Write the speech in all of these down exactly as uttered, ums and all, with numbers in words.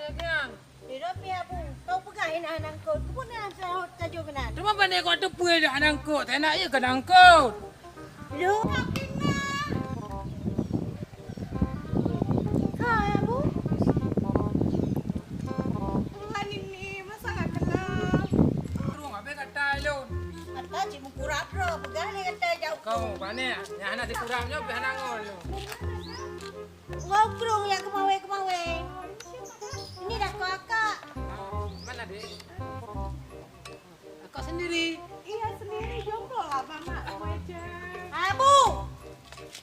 Nyan. Di dompet Abu. Kau peugah inan nangkot. Keupeue na sa-, sajoe keunan? Teuma bak nyoe kok teupeue dah nangkot. Hana ié keu nangkot. Lu. Ka, Abu? Tuhan ini, masa nggak kenal? Kurung habéh gata lôn. Gata cit meukurap droe, peugah lé gata jak ukeue. Kau pané, nyang hana sikurap nyoe pih hana ngon nyoe. Wah, kurung nyang keumawé-keumawé. Ini dah kau akak. Mana, Dek? Akak sendiri. Iya, sendiri, jomblo lah, Bang, nak sama aja. Abu!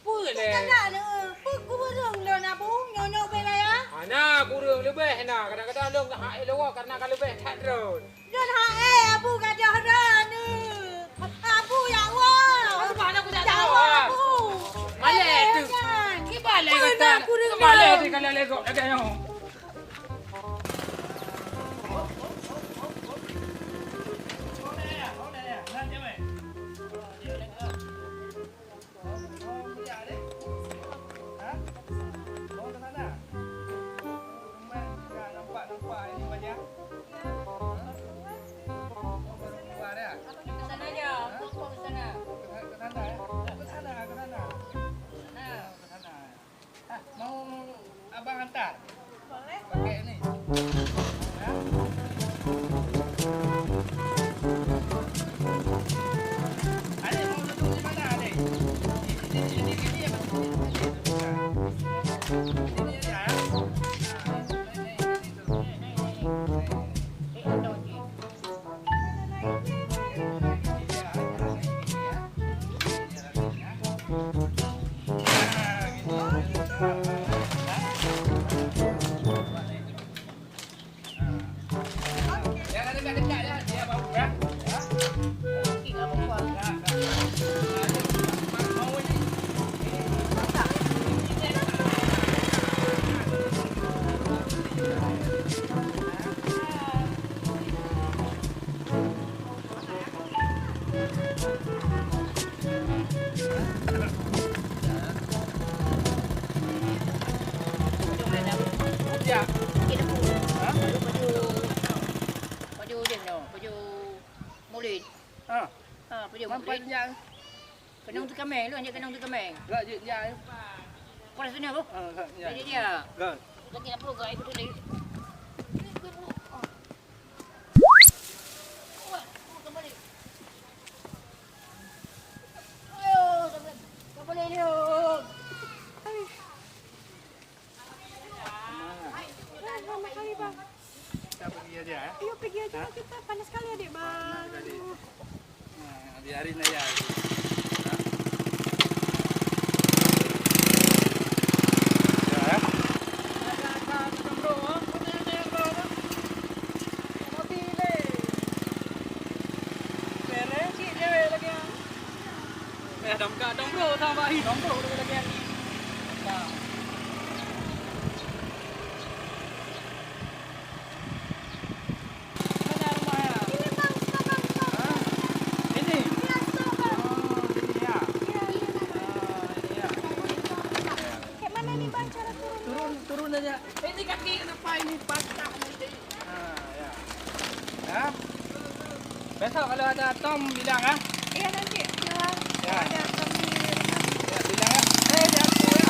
Peue lé? Kadang ni, peue kureueng lôn, Abu? Nyoe-nyoe bela ya? Hana kureueng, leubeh na. Kadang-kadang lôn hak ék lewat karena ka leubeh that droe. Lôn hak ék, Abu, gadoh droe ni. Abu, ya Allah. Abu, mana aku tak tahu, ah. Abu. Malèe tu. Kiban lé kata. Malèe tu kalau legok lagèe nyoe. Mau abang antar? Boleh. Pakai ni. Adik mau duduk di mana, Adik? Di sini, di sini apa di sini? Di sini ya. Nah, naik, naik, naik, naik, naik. Naik, naik, naik. Baju udép nyoe, baju Maulid. Ha. Ha, baju Maulid. Keunong teukameng, lôn jak keunong teukameng. Gak jek jai. Kau dah sini apa? Ha, gak jai. Jadi dia. Gak. Lagi apa gak ikut tadi? Kita pergi aja, ya? Ayo pergi aja, kita panas sekali, adik, Bang. Panas sekali. Nah, biarin aja. Nah. Ya, ya. Bereng cit cewek lagi. Eh, dong ka dong bro, sama hi dong bro lagi lagi. Mana rumahnya? Ini, Bang, Bang, Bang. Hah? Ini? Iya, Bang. Oh, ini ya. Iya, iya, Bang. Oh, ini ya. Kayak mana nih, Bang, cara turun? Turun, turun aja. Ini kaki kenapa ini patah nanti? Ah, ya. Ya. Besok kalau ada Tom bilang, ah. Iya, nanti kalau ada Tom di rumah. Ya, bilang, ah. Eh, dia aku, ya.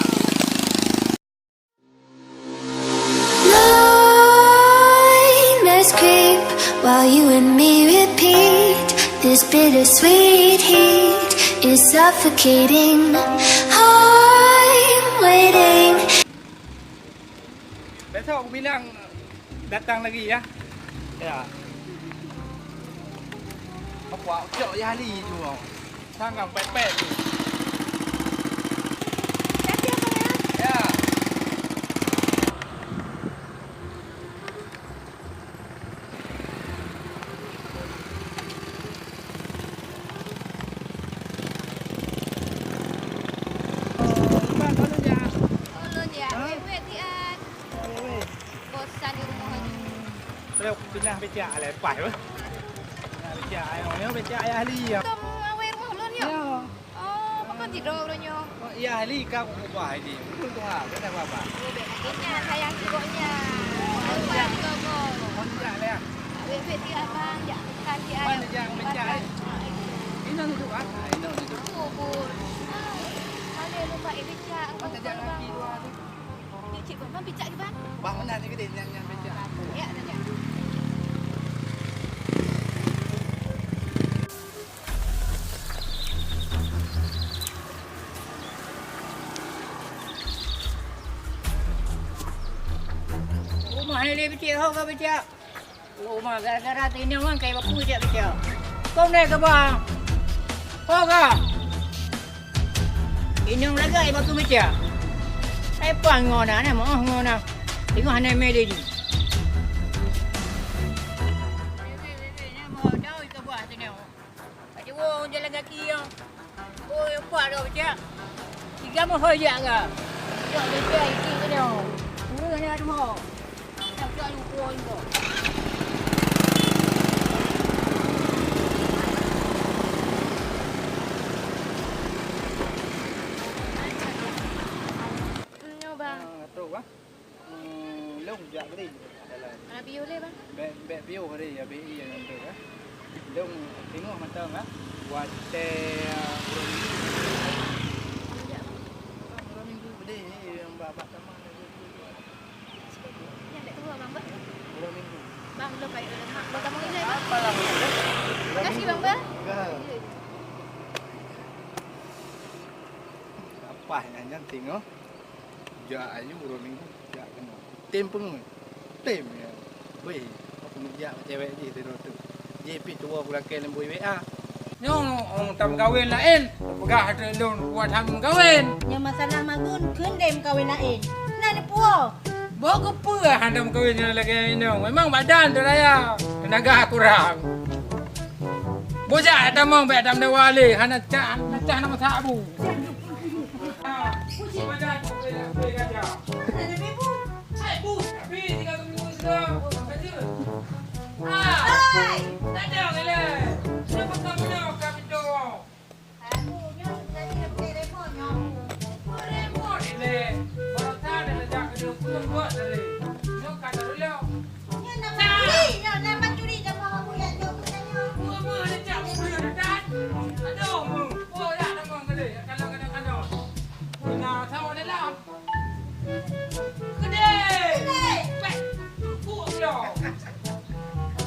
Nightmares creep while you and me repeat. This bittersweet heat is suffocating. I'm waiting. Besok aku bilang datang lagi ya. Ya. Apa cok ya hari tu. Sangat pepet. Siap ya, Bang, ya? Ya. Ulôn ya, wéh-wéh tian. Bosan di rumoh laju. Kalau pindah becak lepas. Pindah becak, ayo, ayo becak ayah li ya. Tom awai rumoh ulôn yuk. Ya. Oh, pakon tido ulôn nyoe? Oh, iya, ahli ka kuubah ini. Betul tu ha, kena apa? Oh, bèk lagèe nyan, sayang cukôp nyan. Oh, iya, Picak kiban? Bah meunan ni gede nyang, nyang picak. Ya, ya, ya. Rumah ni dia picak, ho ka picak. Oh, ma, gara-gara teuinong nyan kai baku jak keuca. Kong dai keuba. Ho ka. Inong lagak ai baku meuca. Ai pah ngo na, na moh ngo na. Tengok hana mé lé jih. Weh, weh, weh, weh, na moh daun keuba teuinong. Ka jiwoe jalan kaki nyoe. Oh, nampak dah pecah. Tiga moh hoi jak ke? Jak pecah itik ke nyoe. Ureueng ni aduh ho. Nak jak lupa juga. Nyoe, bang. Ah, tu, bang. Hmm, lôn jak bri dalam. Hana piôh lé, bang? Bèk, bèk piôh bri, ya, B I ya, nyan tu, eh. Lôn teungoh mantong, eh. Watèe, uh, uroe Minggu. Hana jak, bang. Uroe Minggu bri, eh, nyang bak, bak taman tu. Nyan bèk tuha, bang, bang. Uroe Minggu. Bang, lôn payah lôn mak. Lôn tamong ilèe, bang. Apa lah, bang? Makasih, bang, bang. Enggak. Apa nyan, nyan teungoh. Jak aju uroe Minggu, jak keunoe. Tem peungui. Tem ya. Weh, aku meujak bak cewek jih sidroe tu. Jih pih tuwoe kulakèe lam bui W A. Nyoe, oh, tameukawen laén. Peugah ateueh lôn kuat han meukawen. Nyoe masalah magun kheun deh meukawen laén. Na neupuwoe. Boh keupeue han tameukawen nyoe lagèe nyoe. Memang badan teu raya. Teunaga kurang. Bujak tamong bèk tameudawa lé. Hana cah, hana cah nama sabu.